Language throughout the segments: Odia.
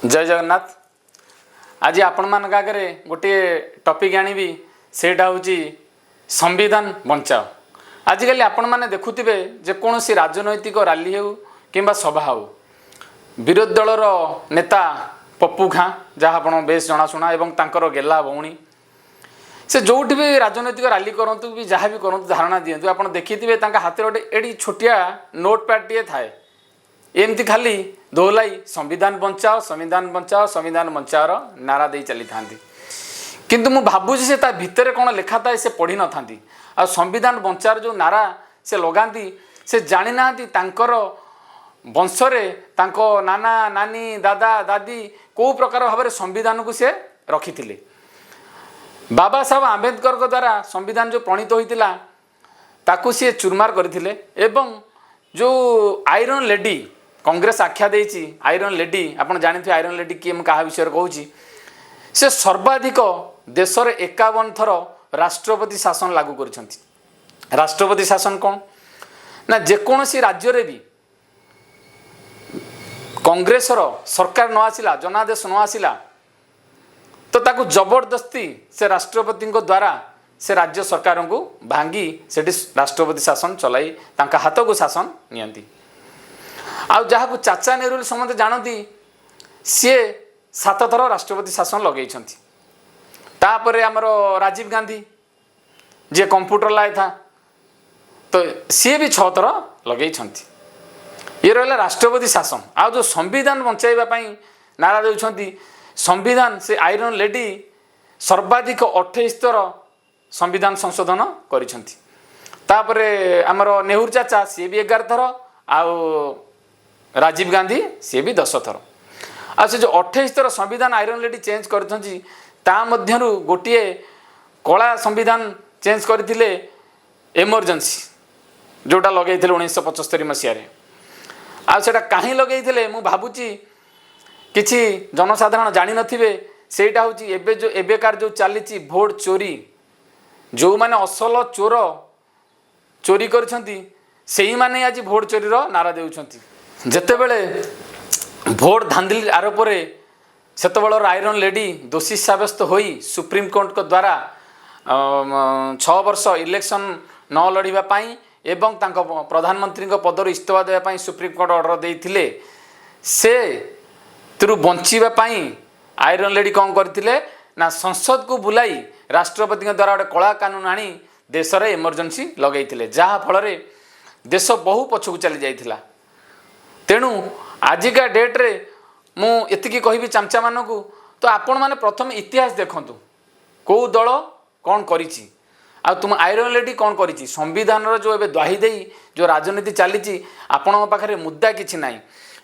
ଜୟ ଜଗନ୍ନାଥ। ଆଜି ଆପଣମାନଙ୍କ ଆଗରେ ଗୋଟିଏ ଟପିକ୍ ଆଣିବି, ସେଇଟା ହେଉଛି ସମ୍ବିଧାନ ବଞ୍ଚାଅ। ଆଜିକାଲି ଆପଣମାନେ ଦେଖୁଥିବେ, ଯେକୌଣସି ରାଜନୈତିକ ରାଲି ହେଉ କିମ୍ବା ସଭା ହେଉ, ବିରୋଧୀ ଦଳର ନେତା ପପୁ ଖାଁ, ଯାହା ଆପଣ ବେଶ ଜଣାଶୁଣା, ଏବଂ ତାଙ୍କର ଗେଲା ଭଉଣୀ, ସେ ଯେଉଁଠି ବି ରାଜନୈତିକ ରାଲି କରନ୍ତୁ ବି, ଯାହା ବି କରନ୍ତୁ, ଧାରଣା ଦିଅନ୍ତୁ, ଆପଣ ଦେଖିଥିବେ ତାଙ୍କ ହାତରେ ଗୋଟେ ଏଡ଼ି ଛୋଟିଆ ନୋଟ୍ ପ୍ୟାଡ଼୍ଟିଏ ଥାଏ। ଏମିତି ଖାଲି ଦୋହଲାଇ "ସମ୍ବିଧାନ ବଞ୍ଚାଅ, ସମ୍ବିଧାନ ବଞ୍ଚାଅ, ସମ୍ବିଧାନ ବଞ୍ଚାଅର" ନାରା ଦେଇ ଚାଲିଥାନ୍ତି। କିନ୍ତୁ ମୁଁ ଭାବୁଛି ସେ ତା ଭିତରେ କ'ଣ ଲେଖା ଥାଏ ସେ ପଢ଼ିନଥାନ୍ତି। ଆଉ ସମ୍ବିଧାନ ବଞ୍ଚାର ଯେଉଁ ନାରା ସେ ଲଗାନ୍ତି, ସେ ଜାଣିନାହାନ୍ତି ତାଙ୍କର ବଂଶରେ ତାଙ୍କ ନାନା, ନାନୀ, ଦାଦା, ଦାଦି କେଉଁ ପ୍ରକାର ଭାବରେ ସମ୍ବିଧାନକୁ ସେ ରଖିଥିଲେ। ବାବା ସାହେବ ଆମ୍ବେଦକରଙ୍କ ଦ୍ୱାରା ସମ୍ବିଧାନ ଯେଉଁ ପ୍ରଣୀତ ହୋଇଥିଲା, ତାକୁ ସିଏ ଚୁରମାର କରିଥିଲେ। ଏବଂ ଯେଉଁ ଆଇରନ୍ ଲେଡି କଂଗ୍ରେସ ଆଖ୍ୟା ଦେଇଛି ଆଇରନ୍ ଲେଡି, ଆପଣ ଜାଣିଥିବେ ଆଇରନ୍ ଲେଡି କିଏ, ମୁଁ କାହା ବିଷୟରେ କହୁଛି। ସେ ସର୍ବାଧିକ ଦେଶରେ 51 ଥର ରାଷ୍ଟ୍ରପତି ଶାସନ ଲାଗୁ କରିଛନ୍ତି। ରାଷ୍ଟ୍ରପତି ଶାସନ କ'ଣ ନା, ଯେକୌଣସି ରାଜ୍ୟରେ ବି କଂଗ୍ରେସର ସରକାର ନ ଆସିଲା, ଜନାଦେଶ ନ ଆସିଲା, ତ ତାକୁ ଜବରଦସ୍ତି ସେ ରାଷ୍ଟ୍ରପତିଙ୍କ ଦ୍ୱାରା ସେ ରାଜ୍ୟ ସରକାରଙ୍କୁ ଭାଙ୍ଗି ସେଠି ରାଷ୍ଟ୍ରପତି ଶାସନ ଚଲାଇ ତାଙ୍କ ହାତକୁ ଶାସନ ନିଅନ୍ତି। ଆଉ ଯାହାକୁ ଚାଚା ନେହେରୁ ବୋଲି ସମସ୍ତେ ଜାଣନ୍ତି, ସିଏ ସାତ ଥର ରାଷ୍ଟ୍ରପତି ଶାସନ ଲଗେଇଛନ୍ତି। ତାପରେ ଆମର ରାଜୀବ ଗାନ୍ଧୀ, ଯିଏ କମ୍ପ୍ୟୁଟର लाया था, ତ ସିଏ ବି ଛଅ ଥର ଲଗେଇଛନ୍ତି। ଇଏ ରହିଲା ରାଷ୍ଟ୍ରପତି ଶାସନ। ଆଉ ଯେଉଁ ସମ୍ବିଧାନ ବଞ୍ଚାଇବା ପାଇଁ ନାରା ଦେଉଛନ୍ତି, ସମ୍ବିଧାନ, ସେ ଆଇରନ୍ ଲେଡି ସର୍ବାଧିକ 28 ଥର ସମ୍ବିଧାନ ସଂଶୋଧନ କରିଛନ୍ତି। ତାପରେ ଆମର ନେହେରୁ ଚାଚା, ସିଏ ବି 11 ଥର, ଆଉ ରାଜୀବ ଗାନ୍ଧୀ, ସିଏ ବି 10 ଥର। ଆଉ ସେ ଯେଉଁ 28 ଥର ସମ୍ବିଧାନ ଆଇରନ୍ ଲେଡି ଚେଞ୍ଜ କରିଛନ୍ତି, ତା ମଧ୍ୟରୁ ଗୋଟିଏ କଳା ସମ୍ବିଧାନ ଚେଞ୍ଜ କରିଥିଲେ, ଏମର୍ଜେନ୍ସି ଯେଉଁଟା ଲଗେଇଥିଲେ 1975 ମସିହାରେ। ଆଉ ସେଇଟା କାହିଁ ଲଗେଇଥିଲେ, ମୁଁ ଭାବୁଛି କିଛି ଜନସାଧାରଣ ଜାଣିନଥିବେ। ସେଇଟା ହେଉଛି ଏବେ ଯେଉଁ ଏବେକାର ଯେଉଁ ଚାଲିଛି ଭୋଟ ଚୋରି, ଯେଉଁମାନେ ଅସଲ ଚୋର, ଚୋରି କରିଛନ୍ତି, ସେଇମାନେ ଆଜି ଭୋଟ ଚୋରିର ନାରା ଦେଉଛନ୍ତି। ଯେତେବେଳେ ଭୋଟ ଧାନ୍ଧଲି ଆରୋପରେ ସେତେବେଳର ଆଇରନ୍ ଲେଡି ଦୋଷୀ ସାବ୍ୟସ୍ତ ହୋଇ ସୁପ୍ରିମକୋର୍ଟଙ୍କ ଦ୍ୱାରା 6 ବର୍ଷ ଇଲେକ୍ସନ୍ ନ ଲଢ଼ିବା ପାଇଁ ଏବଂ ତାଙ୍କ ପ୍ରଧାନମନ୍ତ୍ରୀଙ୍କ ପଦରୁ ଇସ୍ତଫା ଦେବା ପାଇଁ ସୁପ୍ରିମକୋର୍ଟ ଅର୍ଡ଼ର ଦେଇଥିଲେ, ସେ ଥିରୁ ବଞ୍ଚିବା ପାଇଁ ଆଇରନ୍ ଲେଡି କ'ଣ କରିଥିଲେ ନା, ସଂସଦକୁ ବୁଲାଇ ରାଷ୍ଟ୍ରପତିଙ୍କ ଦ୍ୱାରା ଗୋଟେ କଳା କାନୁନ ଆଣି ଦେଶରେ ଏମର୍ଜେନ୍ସି ଲଗାଇଥିଲେ, ଯାହାଫଳରେ ଦେଶ ବହୁ ପଛକୁ ଚାଲି ଯାଇଥିଲା। ତେଣୁ ଆଜିକା ଡେଟ୍ରେ ମୁଁ ଏତିକି କହିବି ଚାମଚାମାନଙ୍କୁ, ତ ଆପଣମାନେ ପ୍ରଥମେ ଇତିହାସ ଦେଖନ୍ତୁ, କେଉଁ ଦଳ କ'ଣ କରିଛି ଆଉ ତୁମ ଆଇରନ୍ ଲେଡି କ'ଣ କରିଛି। ସମ୍ବିଧାନର ଯେଉଁ ଏବେ ଦ୍ୱାହି ଦେଇ ଯେଉଁ ରାଜନୀତି ଚାଲିଛି, ଆପଣଙ୍କ ପାଖରେ ମୁଦ୍ଦା କିଛି ନାହିଁ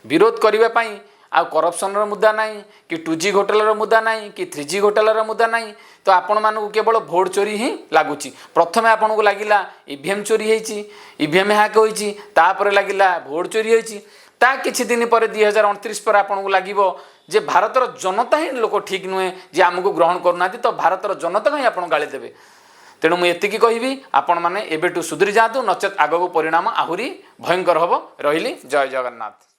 ବିରୋଧ କରିବା ପାଇଁ। ଆଉ କରପ୍ସନର ମୁଦ୍ଦା ନାହିଁ କି 2G ଘୋଟାଲାର ମୁଦ୍ଦା ନାହିଁ କି 3G ଘୋଟାଲାର ମୁଦ୍ଦା ନାହିଁ। ତ ଆପଣମାନଙ୍କୁ କେବଳ ଭୋଟ ଚୋରି ହିଁ ଲାଗୁଛି। ପ୍ରଥମେ ଆପଣଙ୍କୁ ଲାଗିଲା ଇଭିଏମ୍ ଚୋରି ହେଇଛି, ଇଭିଏମ୍ ହ୍ୟାକ୍ ହୋଇଛି, ତାପରେ ଲାଗିଲା ଭୋଟ ଚୋରି ହେଇଛି। ତା କିଛି ଦିନ ପରେ 2029 ପରେ ଆପଣଙ୍କୁ ଲାଗିବ ଯେ ଭାରତର ଜନତା ହିଁ ଲୋକ ଠିକ୍ ନୁହେଁ, ଯେ ଆମକୁ ଗ୍ରହଣ କରୁନାହାନ୍ତି। ତ ଭାରତର ଜନତା ହିଁ ଆପଣଙ୍କୁ ଗାଳି ଦେବେ। ତେଣୁ ମୁଁ ଏତିକି କହିବି, ଆପଣମାନେ ଏବେଠୁ ସୁଧୁରି ଯାଆନ୍ତୁ, ନଚେତ୍ ଆଗକୁ ପରିଣାମ ଆହୁରି ଭୟଙ୍କର ହେବ। ରହିଲି, ଜୟ ଜଗନ୍ନାଥ।